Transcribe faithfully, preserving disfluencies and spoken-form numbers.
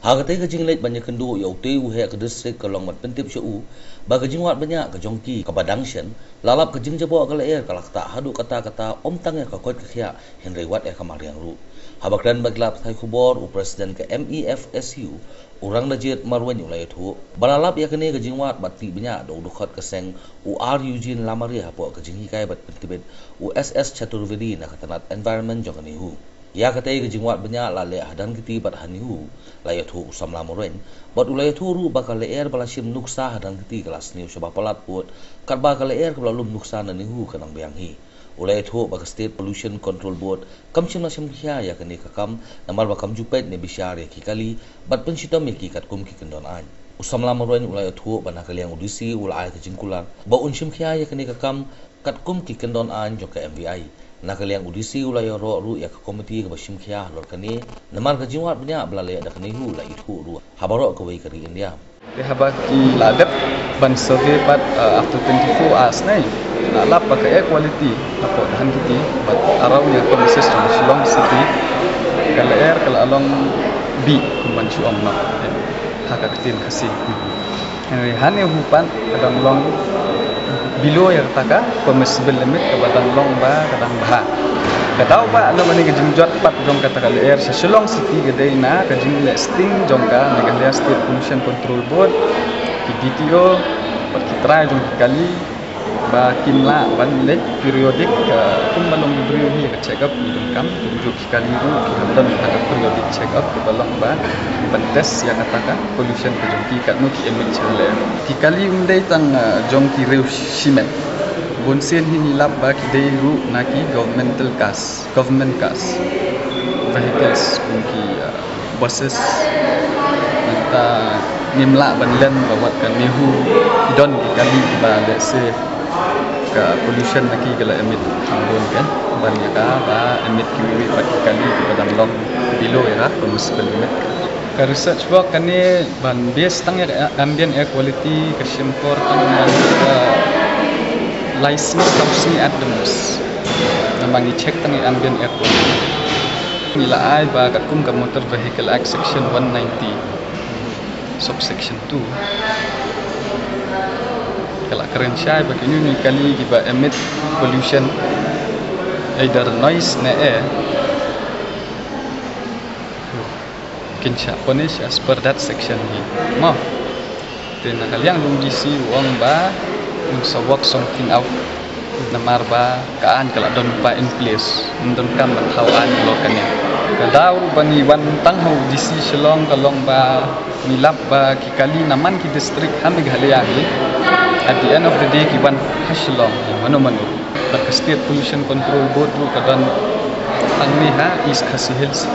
Ha katei ka jingleit ban ïakynduh ïa utei u heh ka district ka long ban pyntip sha u ba ka jingwad bniah ka jong ki kaba dang shen la lap ka jingjaboh ka lyer ka la ktah haduh katta katta, ym tang ïa ka koit ka khiah hynrei wat ïa ka mariang ruh. Haba kren bad ki lad pathai khubor, u president ka M E F S U, u Rangnajit Marwein, u la ïathuh ba la lap ïa kane ka jingwad bad tih bniah da u dkhot ka seng, u R Eugene Lamare, hapoh ka jinghikai bad pyntbit u S S Chaturvedi na ka tnat environment jong ka NEHU. Ïa katei ka jingwad bniah la leh ha Dhankheti bad ha NEHU, la ïathuh u samla Marwein. Bad u la ïathuh ruh ba ka lyer ba la shim nuksa ha Dhankheti ka la sniew shaba palat pud, katba ka lyer kaba la lum nuksa na NEHU ka nang biang hi. U la ïathuh ba ka State Pollution Control Board kam shym la shim khia ïa kane ka kam, namar ba kam ju peit ne bishar ïa ki kali bad pynshitom ïa ki katkum ki kyndon aiñ. U samla Marwein u la ïathuh ba na ka liang u D C u la ai ka jingkular ba un shim khia ïa kane ka kam katkum ki kyndon aiñ jong ka M V I. Na ka liang u D C u la ïaroh ruh ïa ka komiti kaba shim khia halor kane, namar ka jingwad bniah ba la leh da ka NEHU la ithuh ruh ha baroh kawei ka ri India. Te haba ki la dep ban survey pat, uh, after twenty-four hours ne, la lap ba ka air quality hapoh Dhankheti bad around ïa ka premises jong Shillong City, ka lyer ka la long bih kum ban shu ong noh ha ka ktien Khasi. Hynrei ha NEHU pat ka dang long below ïa kata ka permissible limit kaba dang long ba ka dang bha. Ka daw ba na mane ka jingjot pat jong kata ka lyer sha Shillong City ka dei na ka jingleh sting jong ka Meghalaya State Pollution Control Board, ki D T O bad ki trai jong ki kali ba kim lah ban leit periodic, ka kum ba long ki briew hi ka check up, ki donkam kumjuh ki kali ruh ki dang don ha ka periodic check up kaba long ba ban test ïa kata ka pollution ka jong ki katno ki emit sha lyer. Ki kali ym dei tang, uh, jong ki riew shimet. Bunsien hi ngi lap ba ki dei ruh na ki governmental cars, government cars, vehicles kum ki, uh, buses. Nangta ngim lah ban len ba wat ka NEHU ki don ki kali ba lehse ka pollution na ki ka la emit hangbun ka ban ïa ka ba emit kiwei pat ki kali kiba dang long below ïa ka permissible limit. Ka research work kane ban base tang ïa ka ambient air quality ka shim por tang ban ka lai sngi saw sngi at the most. Namar ngi check tang ïa ambient air quality. Ngi la ai ba katkum ka Motor Vehicle Act section one ninety subsection two ka la kren shai ba kino kino ki kali kiba emit pollution, either noise ne air, kin shah punish as per that section hi. Mo. Te na ka liang jong u D C u ong ba un sa work something out. Namar ba ka aiñ ka la don pat in place, ym donkam ban thaw aiñ halor kane. Ka daw ba ngi wan tang ha u D C Shillong ka long ba ngi lap ba ki kali na man ki district ha Meghalaya hi, at the end of the day ki wan ha Shillong, mano mano. Bad ka State Pollution Control Board ruh ka don hangne ha East Khasi Hills.